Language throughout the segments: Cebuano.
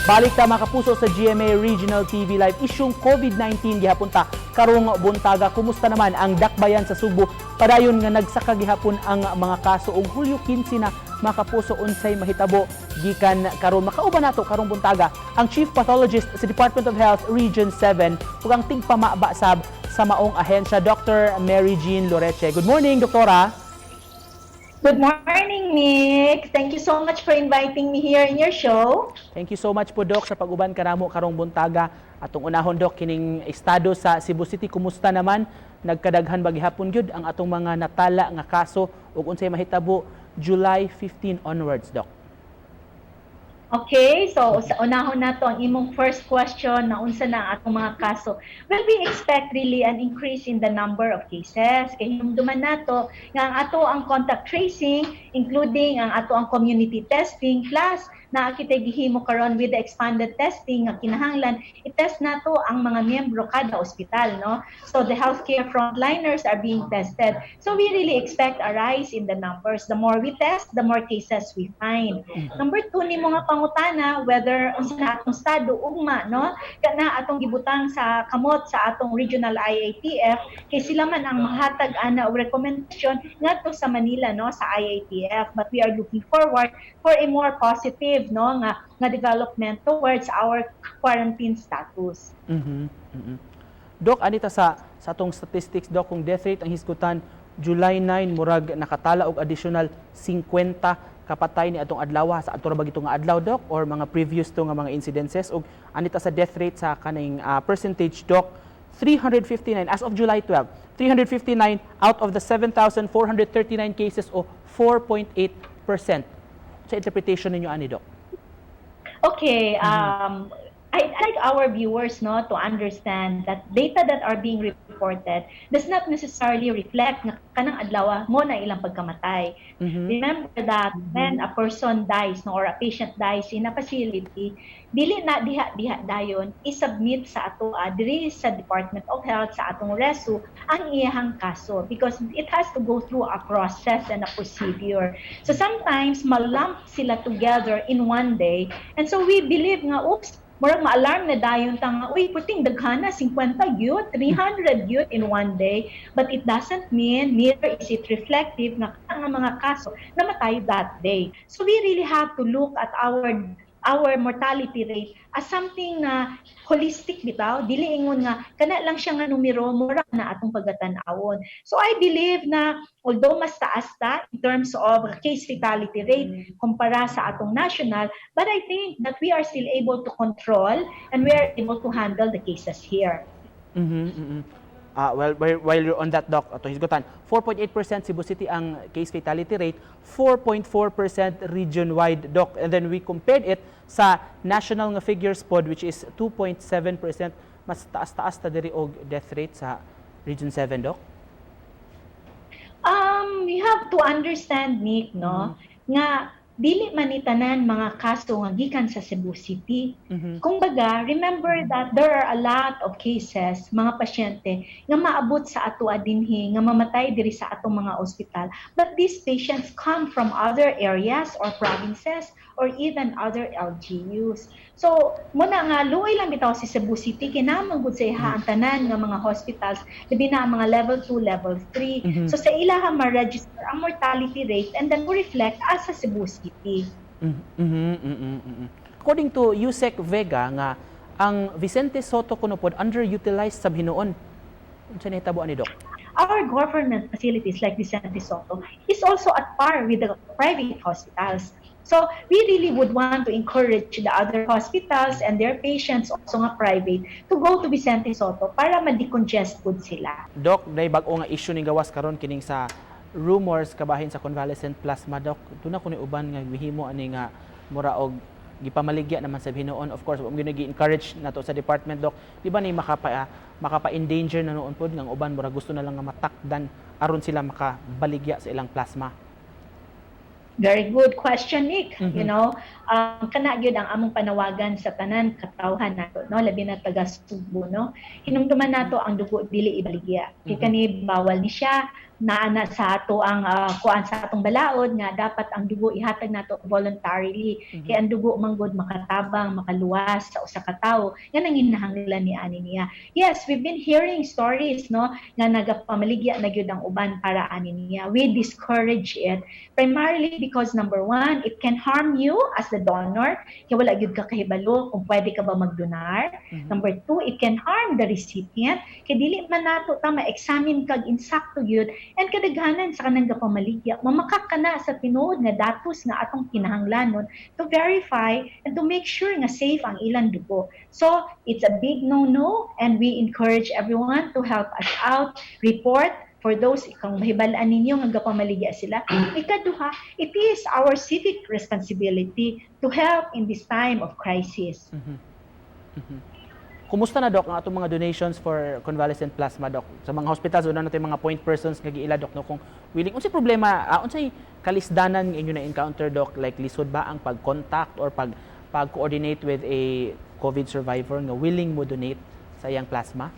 Balik ta, mga kapuso, sa GMA Regional TV Live. Isyung COVID-19 gihapon ta karong buntaga. Kumusta naman ang dakbayan sa Sugbo? Padayon nga nagsaka gihapon ang mga kaso ug Hulyo 15 na, mga kapuso, unsay mahitabo gikan karon? Makauban nato karong buntaga ang Chief Pathologist sa Department of Health Region 7 ug ang tigpamaba sab sa maong ahensya, Dr. Mary Jean Loreche. Good morning, doktora. Good morning, Nick. Thank you so much for inviting me here in your show. Thank you so much po, Doc, sa pag-uban kanamo karong buntaga. Atong unahon, Doc, kining estado sa Cebu City, kumusta naman? Nagkadaghan ba gihapon gyud ang atong mga natala nga kaso ug unsay mahitabo July 15 onwards, Doc? Okay, so sa unahon nato ang imong first question na unsa na ang atong mga kaso. Well, we expect really an increase in the number of cases. Kay hinumduman nato nga ang ato ang contact tracing, including ang ato ang community testing, plus naa kitay gihimo karon with the expanded testing nga kinahanglan i-test nato ang mga miyembro kada ospital, no? So the healthcare frontliners are being tested. So we really expect a rise in the numbers. The more we test, the more cases we find. Number two ni mga pangutana whether unsa na atong estado ugma, no? Kana atong gibutang sa kamot sa atong regional IATF kay sila man ang mahatag ana og rekomendasyon ngadto sa Manila, no, sa IATF. But we are looking forward for a more positive, no, nga development towards our quarantine status. Doc, anita sa atong statistics, Doc, kung death rate ang hisgutan, July 9 murag nakatala og additional 50 kapatay ni atong adlaw. Sa ato ra ba gito nga adlaw, Doc, or mga previous to nga mga incidences? Ug anita sa death rate sa kaning percentage, Doc, 359 as of July 12, 359 out of the 7,439 cases o 4.8%. Sa interpretation ninyo ani, Doc? Okay, I'd like our viewers, no, to understand that data that are being reported does not necessarily reflect nga kanang adlaw mao na ilang pagkamatay. Remember that when a person dies, no, or a patient dies in a facility, dili na diha diha dayon i-submit sa ato diri sa Department of Health sa atong RESU ang iyahang kaso because it has to go through a process and a procedure. So sometimes malump sila together in one day and so we believe nga, oops, murag ma-alarm na dayon ta nga, uy, puting daghana, 50 gyud, 300 gyud in one day. But it doesn't mean, neither is it reflective nga ang mga kaso namatay that day. So we really have to look at our mortality rate as something na holistic bitaw, dili ingon nga kana lang siya nga numero, mura na atong pagatan-awon. So I believe na although mas taas ta in terms of case fatality rate kumpara sa atong national, but I think that we are still able to control and we are able to handle the cases here. Ah, well, while you're on that, Doc, ato hisgutan, 4.8% Cebu City ang case fatality rate, 4.4% region-wide, Doc. And then we compared it sa national nga figures pod, which is 2.7%. Mas taas-taas ta diri og death rate sa Region 7, Doc. We have to understand, Nick, no, nga dili man ni tanan mga kaso nga gikan sa Cebu City. Kumbaga, remember that there are a lot of cases, mga pasyente nga maabot sa ato dinhi, nga mamatay diri sa atong mga ospital. But these patients come from other areas or provinces or even other LGUs. So, muna nga luoy lang bitaw si Cebu City kay naa man gud sa iha ang tanan nga mga hospitals, labi na ang mga level 2, level 3. So sa ilaha ma-register ang mortality rate and then we reflect as sa Cebu City. According to Usec Vega nga ang Vicente Sotto kuno pod underutilized sa hinuon. Unsa nahitabo ani, Doc? Our government facilities like Vicente Sotto is also at par with the private hospitals. So we really would want to encourage the other hospitals and their patients also nga private to go to Vicente Sotto para ma-decongest pud sila. Doc, day bag-o nga issue ni gawas karon kining sa rumors kabahin sa convalescent plasma, Doc. Duna kuno uban nga gihimo ani nga mura og gipamaligya naman sa hinuon. Of course, mo gi-encourage nato sa department, Doc. Di ba ni makapa endanger na noon pod nga ang uban mura gusto na lang nga matakdan aron sila makabaligya sa ilang plasma? Very good question, Nick. Kana gyud ang among panawagan sa tanan katawhan nato, no, labi na taga Sugbo, no. Hinumduman nato ang dugo dili ibaligya. Kay kani bawal ni siya, Naa na sa ato ang kuan sa atong balaod nga dapat ang dugo ihatag nato voluntarily kay ang dugo manggod makatabang makaluwas sa usa ka tawo nga nanginahanglan ni ani niya. Yes, we've been hearing stories, no, nga nagapamaligya na gyud ang uban para ani niya. We discourage it primarily because, number one, it can harm you as the donor kay wala gyud ka kahibalo kung pwede ka ba magdonar. Number two, it can harm the recipient kay dili man nato ta ma-examine kag insakto gyud, and kadaghanan sa kanang gapamaligya, mamakak ka na sa tinuod nga datos nga atong kinahanglanon to verify and to make sure nga safe ang ilang dugo. So, it's a big no-no and we encourage everyone to help us out, report for those kung mahibal-an ninyo nga gapamaligya sila. Ikaduha, it is our civic responsibility to help in this time of crisis. Kumusta na, Doc, ang atong mga donations for convalescent plasma, Doc? Sa mga hospitals, una natin mga point persons nga giila, Doc, no, kung willing, unsay problema, unsay kalisdanan nga inyo na encounter, Doc, like lisod ba ang pag-contact or pag-coordinate with a COVID survivor nga willing mo donate sa iyang plasma?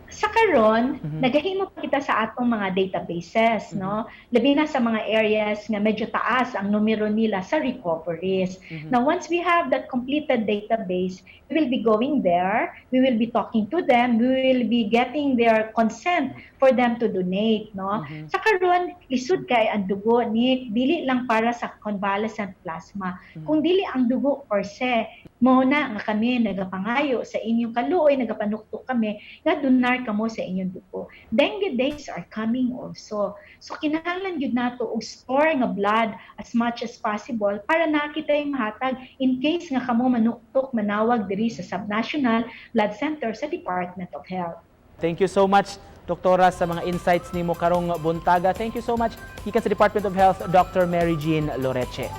Sa karon, nagahimo pa kita sa atong mga databases, no? Labi na sa mga areas nga medyo taas ang numero nila sa recoveries. Now, once we have that completed database, we will be going there, we will be talking to them, we will be getting their consent for them to donate, no? Sa karon, lisod kay ang dugo ni dili lang para sa convalescent plasma, kung dili ang dugo per se. Mao na nga kami nagapangayo sa inyong kaluoy, nagapanukto kami nga donar kamo sa inyong dugo. Dengue days are coming also. So kinahanglan gyud nato og store nga blood as much as possible para naa kitay mahatag in case nga kamo manuktok, manawag diri sa Subnational Blood Center sa Department of Health. Thank you so much, Doktora, sa mga insights nimo karong buntaga. Thank you so much. Gikan sa Department of Health, Dr. Mary Jean Loreche.